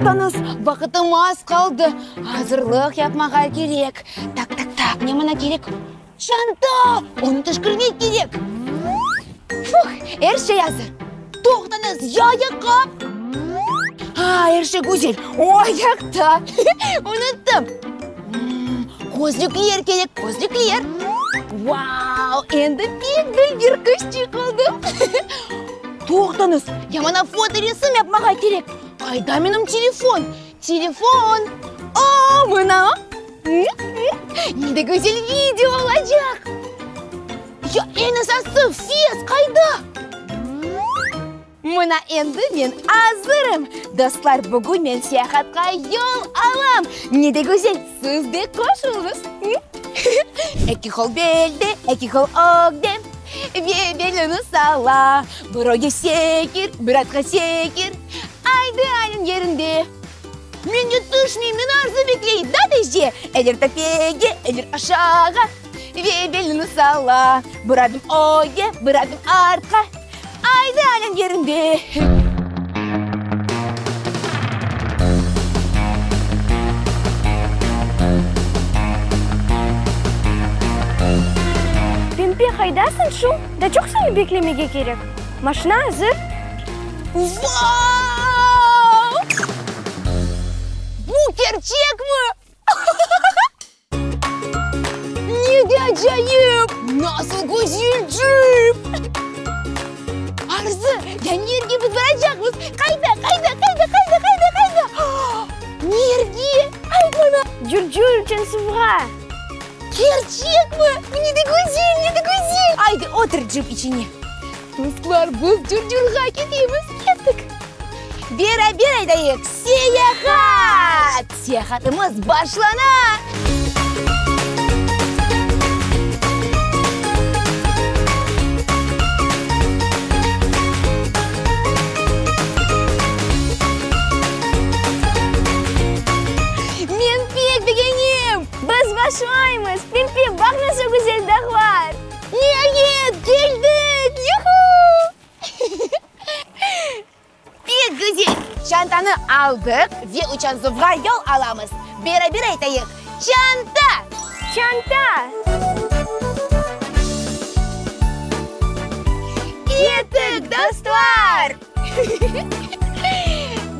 Toqtañız, vaqıtım az qaldı, azırlıq yapmağa kerek. Tak, tak, tak, ne maña kerek? Çanta! Onı teşkermek kerek. Fuh, er şey azır. Toqtañız, ya ayaqqap? A, er şey güzel, o ayaqta. Unuttım. Közlükler kerek, közlükler. Vau, endi pek dülber qızçıq oldım. Toqtañız, ya maña fotoresim yapmağa kerek. Qayda menim telefon? Telefon! O, mına o! Ne de güzel video olacaq! Ya eñ esası, fes qayda? Mına endi men azırım! Dostlar, bugün men seyahatqa yol alam! Ne de güzel, siz de qoşulıñız! Eki qol belde, eki qol ögde, ve belini salla. Bir öge sekir, bir artqa sekir, aydı ayın yerinde. Men yetişmeyim, meni Arzı bekley, da tezce! Eller töpege, eller aşağa, ve belini salla. Bir adım ögge, bir adım artqa, aydı ayın yerinde. Pempe, qaydasıñ şu? Daa çoq seni beklemege kerek. Maşina azır. Vau! Bu kerçekmi? Ne de acayip! Nasıl güzel cip! Arzı, ya nerge biz baracaqmız? Qayda, qayda, qayda, qayda, qayda, qayda? Nerge? Ayt maña! Curcur, Uçansuvğa! Kerçekmi? Ne de güzel, ne de güzel! Aydı, otur cip içine. Dostlar, biz Curcurğa ketemiz, kettik! Beraber aydayıq, seyahat! Seyahatımız başlana! Men pek begenem! Biz başlaymız! Pimpi, baq nasıl güzel dağlar! Niayet, keldik! Yuhu! Pek güzel! Çantanı aldıq ve Uçansuvğa yol alamız. Beraber aytayıq, Çanta! Çanta! Kettik, dostlar!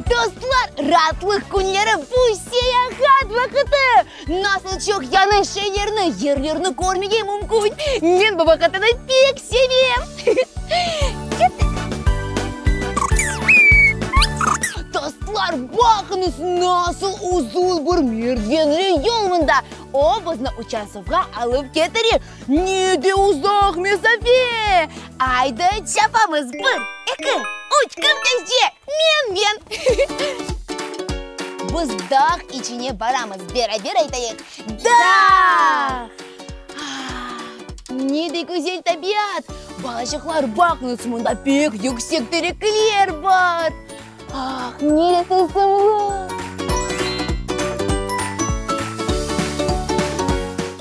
Dostlar, raatlıq künleri bu seyahat vaqıtı! Nasıl çoq yañı şeylerni, yerlerni körmege mümkün! Men bu vaqıtını pek sevem! Kettik! Dostlar, baqıñız, nasıl uzun bir merdivenli yol mında! O, bizni Uçansuvğa alıp ketire. Ne de uzaq mesafe! Aydı, çapamız! Bir, eki, üç, kim tezce? Men, men! Biz dağ içine baramız, beraber aytayıq, Dağ! Ne de güzel tabiat! Balaçıqlar, baqıñız, mında pek yüksek terekler bar! Ah, ne de tılsımlı!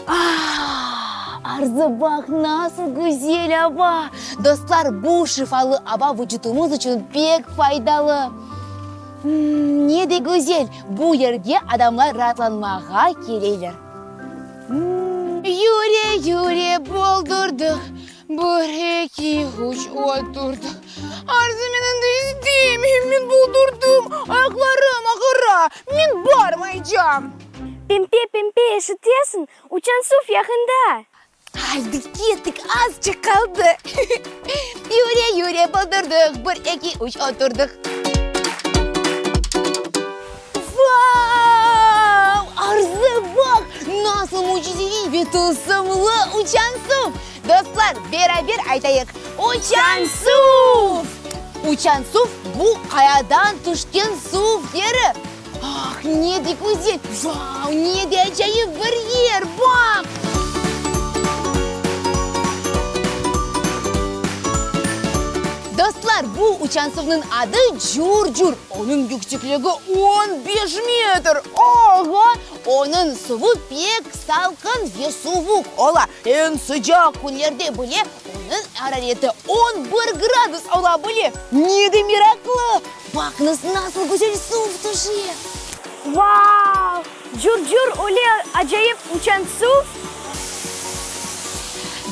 Ah, Arzı, baq, nasıl güzel ava! Dostlar, bu şifalı ava vucutımız içün pek faydalı. Ne de güzel, bu yerge adamlar raatlanmağa keleler. Yüre, yüre, boldurdıq, bir, eki, üç, oturdıq. Arzı, men endi istemeyim, men boldurdım, ayaqlarım ağıra, men barmaycam. Pempe, pempe, eşitesiñ, Uçansuv yaqında. Aydı, kettik, azçıq qaldı. Yüre, yüre, boldurdıq, bir, eki, üç, oturdıq. Vau! Arzı, baq, nasıl mücizeviy ve tılsımlı Uçansuv! Dostlar, beraber aytayıq, Uçansuv! Uçansuv, bu qayadan tüşken suv yeri. Ah, ne de güzel! Vau, ne de acayip bir yer, baq! Dostlar, bu uçansuvnıñ adı Cur-Cur. Onıñ yüksekligi on beş metr. Oho! Onıñ suvu pek salqın ve suvuq ola. Eñ sıcaq künlerde bile onıñ arareti on bir gradus ola bile. Ne de meraqlı! Baqıñız, nasıl güzel suv tüşe! Vau! Cur-cur, öyle acayip uçansuv!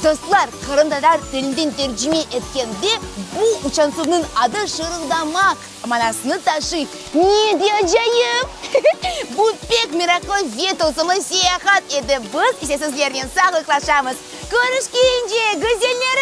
Dostlar, qırımtatar tilinden tercime etkende, bu uçansuvnıñ adı şırıldamaq manasını taşıy. Ne de acayip! Bu pek meraqlı ve tılsımlı seyahat edi. Biz ise sizlernen sağlıqlaşamız. Körüşkence, güzeller!